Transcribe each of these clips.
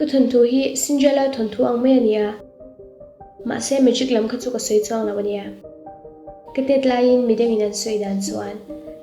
Ka thawnthu hi Cinderella thawnthu ang mai a ni a, mahse magic lam kha chu ka sawi chuang lo a nia. Ka tet laiin midangin an sawi dan chuan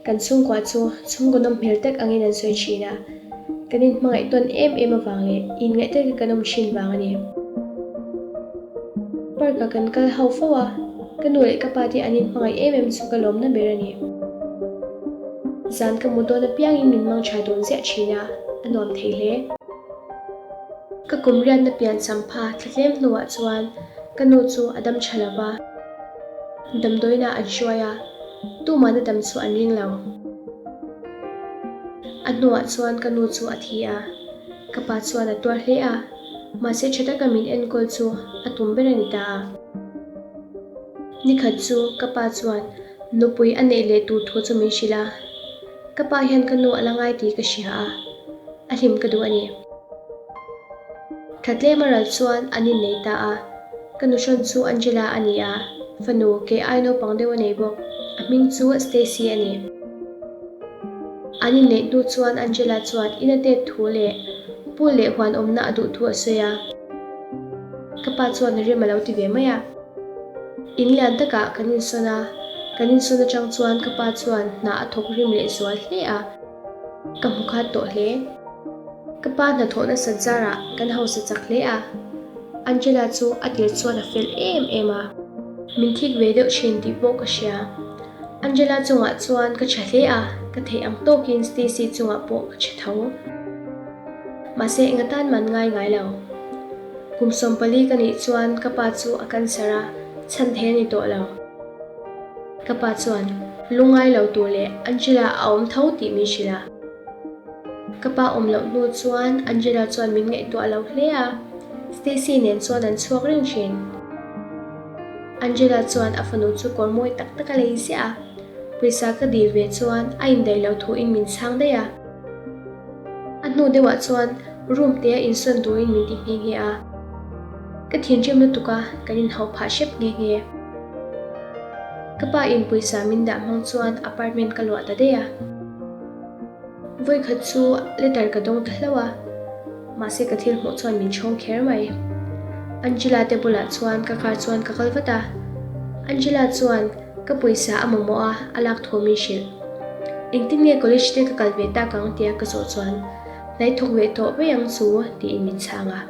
kan chhungkua chu chhungkaw nawm hmel tak angin an sawi thin a, kan inhmangaih tawn em em avang leh inngaih taka kan awm thin vang a ni. Park-ah kan kal ho fo a, ka nu leh ka pa te an inhmangaih em em chu ka lawmna ber a ni. Zan ka mu dawn apiangin min mang tha dun ziah thin a, a nuam thei hle. Ka kum riatna pian sampha thlatlem hnuah chuan ka nu chu a dam tha lo va, damdawiinah an hruai a, tumahna dam chu an ring lo. A hnuah chuan ka nu chu a thi a, ka pa chuan a tuar hle a, mahse tha taka min enkawl chu a tum ber a ni ta a. Nikhat chu ka pa chuan Nupui a neih leh tur thu chu min hrilh a, ka pa hian ka nu a la ngai tih ka hria a, a hlim ka duh a ni. Thla tlem a ral chuan an innei ta a, ka nuhrawn chu Angela a ni a, fanu kei ai naupang deuh a nei bawk, a hming chu Stacy a ni. An inneih hnu chuan Angela chuan in a tet thu leh pool leh huan awmna a duh thu a sawi a, ka pa chuan rem a lo ti ve mai a. In lian takah kan insawn a, kan insawn atang chuan ka pa chuan hna a thawk rim leh zual hle a, ka hmu khat tawh hle. Ka pa hnathawh nasat zarah kan hausa chak hle a, Angela chu a tir chuan a fel em em a, min thik ve deuh thin tih pawh ka hria. Angela chungah chuan ka tha hle a, ka theih ang tawkin Stacy chungah pawh ka tha tho. Mahse enga tan man ngai ngai lo. Kum 14 ka nih chuan ka pa chu a cancer a, chhan thei a ni tawh lo. Ka pa chuan lungngai lo tur leh Angela a awm tho tih min hrilh a. Ka pa awm loh hnu chuan Angela chuan min ngaihtuah lo hle a, Stacy nen chuan an chhuak reng thin. Angela chuan a fanu chu kawr mawi tak tak a lei ziah a, pawisa ka dil ve chuan a indaih loh thuin min chhang daih a. A hnu deuhah chuan room te a insawn turin min ti nghe nghe a. Ka thinrim lutuk a, kan inhauh phah hrep nghe nghe. Ka pa in pawisa min dah hmang chuan apartment ka luah ta daih a. Vawikhat chu letter ka dawng ta hlauh a, mahse ka thil hmuh chuan min chhawng kher mai. Angela te bulah chuan ka car chuan ka kal vat a. Angela chuan Ka pawisa a mamawh a, a lak thu min hrilh. Engtin nge college te ka kal ve tak ang tia ka zawh chuan hnai thawk ve tawh mai ang chu tiin min chhang a.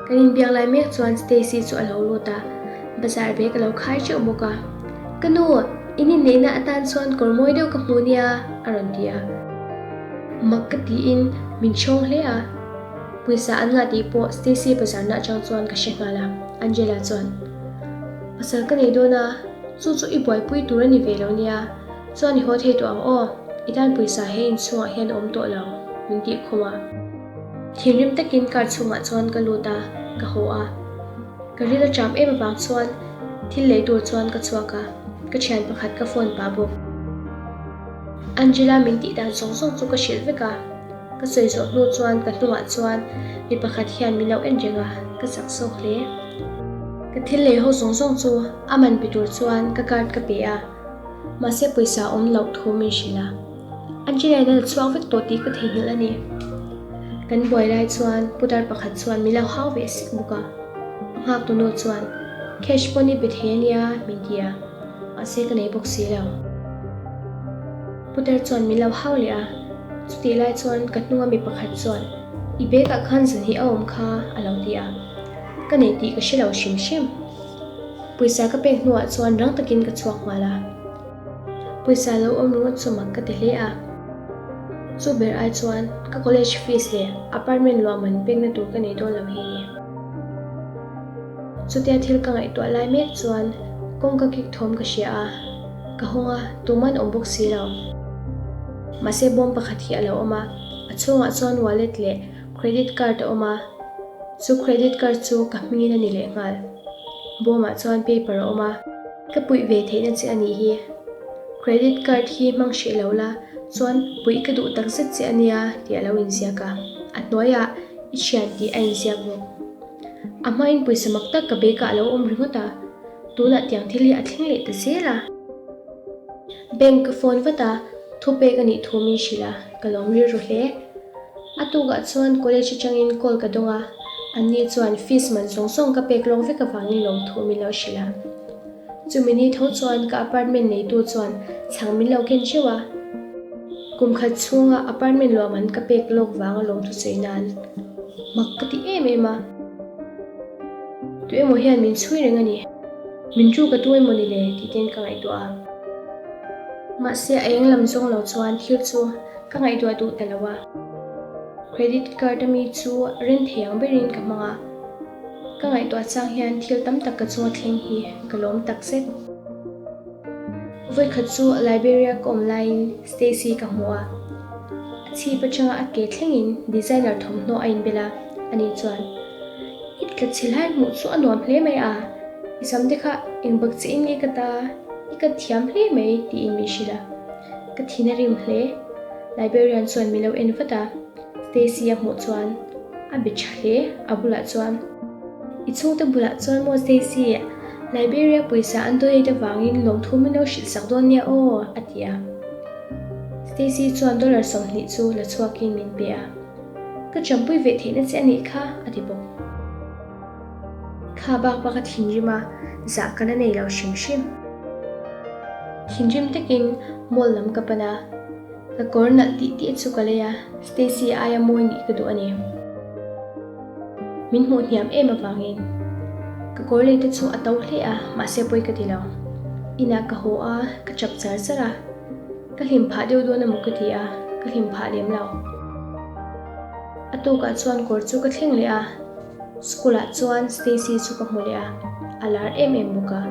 Kan inbiak lai mek chuan Stacy chu a lo lut a, bazar bag a lo khai teuh bawk a. Ka nu, in inneihna atan chuan kawr mawi deuh ka hmu nia a rawn ti a. Mak ka tiin min chhawng hle a. Pawisa an ngah tih pawh Stacy bazarna atang chuan ka hre nghal a, Angela chuan. Pasal ka nei dawn a, chu chu i buaipui tur a ni ve lo nia, chuan i haw thei tawh ang aw, i tan pawisa he inchhungah hian a awm tawh lo, min tih khum a. Thinrim takin car chhungah chuan ka lut a, ka haw a. Ka ril a ṭam em avang chuan thil lei tur chuan ka chhuak a, ka ṭhian pakhat ka phone pah bawk. Angela min tih dan zawng zawng chu ka hrilh vek a. Ka sawi zawh hnu chuan ka hnungah chuan mi pakhat hian min lo en reng a, ka chak zawk hle. Ka thil lei ho zawng zawng chu a man pe tur chuan ka card ka pe a, mahse pawisa awm loh thu min hrilh a. Angela-in a la chhuak vek tawh tih ka theihnghilh a ni. Kan buai lai chuan putar pakhat chuan min lo hau ve sek bawk a, a nghak tu nu chuan cash pawn i pe thei a nia min ti a, mahse ka nei bawk si lo. Putar chuan min lo hau leh a, chutih lai chuan ka hnunga mi pakhat chuan, I bag ah khan zan hi a awm kha a lo ti a, ka nei tih ka hre lo hrim hrim. Pawisa ka pek hnuah chuan rang takin ka chhuak nghal a, pawisa lo awm ringawt chu mak ka ti hle a. Chu ber ai chuan ka college fees leh apartment luah man pekna tur ka nei dawn lo hi ni. Chutia thil ka ngaihtuah lai mek chuan kawngka kik thawm ka hria a. Ka hawng a, tuman awm bawk si lo. Mahse bawm pakhat hi a lo awm a, a chhungah chuan wallet leh credit card a awm a, chu credit card chu ka hmingin a ni leh nghal. Bawmah chuan paper a awm a. Ka puih ve theihna che a nih hi. Credit card hi hmang hrih lo la, chuan puih ka duh tak zet che a nia tih a lo inziak a, a hnuaiah i thian tih a inziak bawk. A hmain pawisa mak tak ka bag ah a lo awm ringawt a. Tunah tiang thil hi a thleng leh ta zel a. Bank ka phone vat a, thupek a nih thu min hrilh a, ka lawm rilru hle. A tukah chuan college atangin call ka dawng a, anni chuan fees man zawng zawng ka pek lawk vek avangin lawmthu min lo hrilh a. Chumi ni tho chuan ka apartment neitu chuan chhang min lo ken theuh a, kum khat chhunga apartment luah man ka pek lawk vanga lawmthu sawi nan mak ka ti em em a. Tu emaw hian min chhui reng a ni, min ru ka tu emaw ni le tih ten ka ngaihtuah a. Mahse a eng lam zawng lo chuan thil chu ka ngaihtuah duh ta lo a. Credit card ami chu ren thei ang berin ka hmang a. Ka ngaihtuah chang hian thil tam tak ka chunga thleng hi ka lawm tak zet. Vawikhat chu Liberia ka awm laiin Stacy ka hmu a. A chhip atanga a ke thlengin designer thawmhnaw a inbel a, ani chuan, I tla chhe lai hmuh chu a nuam hle mai a, i sam te kha eng bak che in nge ka ta, i kat thiam hle mai tiin min hrilh a. Ka thin a rim hle. Liberian chuan min lo en vat a. Stacy a hmuh chuan a be tha hle, a bulah chuan, I chhungte bulah chuan maw Stacy, Liberia pawisa an donate avangin lawmthu min lo hrilh sak dawn nia aw, a ti a. Stacy chuan dollar 20 chu la chhuakin min pe a, Ka champui ve theihna che a nih kha, a ti bawk. Kha bak bak a thinrim a, zah ka la nei lo hrim hrim. Thinrim takin mall lam ka pan a. Ka kawr nalh tih tih chu ka lei a, Stacy aia mawi nih ka duh a ni. Min hmuh hniam em avangin ka kawr lei te chu a to hle a, mahse pawi ka ti lo. Inah ka haw a, ka chap char char a. Ka hlim phah deuh dawn emaw ka ti a, ka hlim phah lem lo. A tukah chuan kawr chu ka thleng leh a. School ah chuan Stacy chu ka hmu leh a, a lar em em bawk a.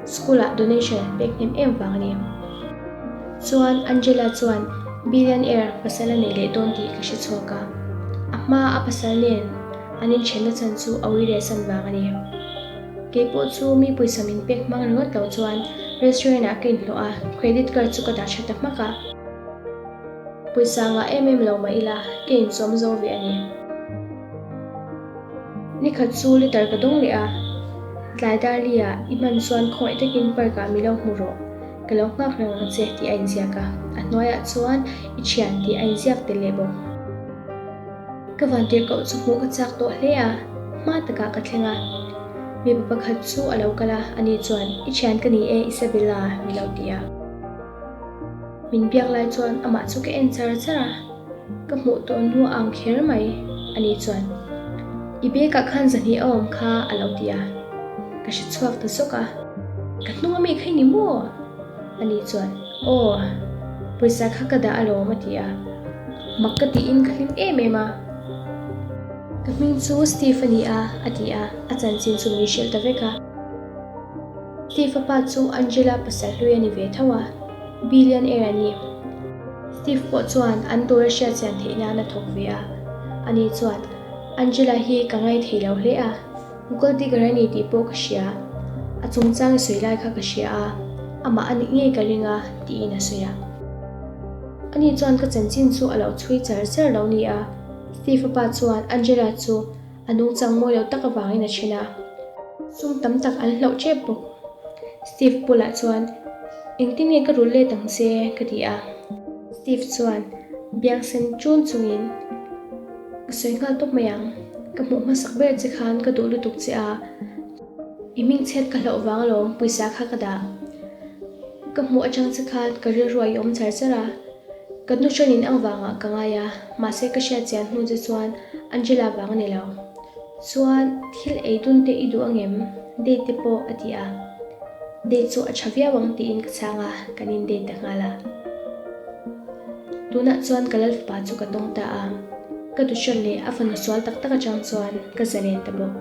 School ah donation an pek hnem em vang a ni. Chuan Angela chuan billionaire pasal a nei leh dawn tih ka hre chhuak a. A hma a pasal nen an inthenna chan chu a ui leh san vang a ni. Kei pawh chu mi pawisa min pek hmang ringawt lo chuan restaurant ah ka inhlawh a, credit card chu ka dah tha ta hmak a. Pawisa ngah em em lo mah ila ka inchawm zo ve a ni. Nikhat chu letter ka dawng leh a, Tlai Darli-ah i hman chuan khawngaih takin park-ah mi lo hmu rawh, ka lo nghak reng ang che tih a inziak a, a hnuaiah chuan i thian tih a inziak tel leh bawk. Ka vantirhkoh chu hmuh ka chak tawh hle a, hma takah ka thleng a. Mipa pakhat chu a lo kal a, ani chuan i thian ka ni e Isabella mi lo ti a. Min biak lai chuan amah chu ka en char char a. Ka hmuh tawh hnu a ang kher mai, ani chuan i bag ah khan zahnih a awm kha a lo ti a, ka hre chhuak ta zawk a. Ka hnung ami kha i ni maw? Ani chuan aw, pawisa kha ka dah alawm a ti a, mak ka tiin ka hlim em em a. Ka hming chu Steve a ni a, a ti a, a chanchin chu min hrilh ta vek a. Steve a pa chu Angela pasal hlui a ni ve tho a. Billionaire a ni. Steve pawh chuan an dawr a hriat chian theih nan a thawk ve a. Ani chuan, Angela hi ka ngai thei lo hle a, gold digger a ni tih pawh ka hria. A chungchang i sawi lai kha ka hria a, amah a nih ngei ka ring a, tiin a sawi a. Ani chuan ka chanchin chu a lo chhui char char lo ni a. Steve-a pa chuan Angela chu A nungchang mawi lo tak avangin a then a, sum tam tak an hlauh tep bawk. Steve bulah chuan, Engtin nge ka rulh let ang che? ka ti a. Steve chuan biang sen chun chungin, Ka sawi nghal tawp mai ang, ka hmuh hmasak ber che khan ka duh lutuk che a, i hmingchhiat ka hlauh vang alawm pawisa kha ka dah. Ka hmuh atang che khan ka rilru a i awm char char a, Ka nu hranin ang vangah ka ngai a, mahse ka hriat chian hnu che chuan Angela vang a ni lo. Chuan thil ei dun te i duh angem? Date te pawh a ti a. Date chu a tha viau ang tiin ka chhang a, kan in date ta nghal a. Tunah chuan ka lalfapa chu ka tawng ta a, ka duhrawn leh a fanu sual tak tak atang chuan ka zalen ta bawk.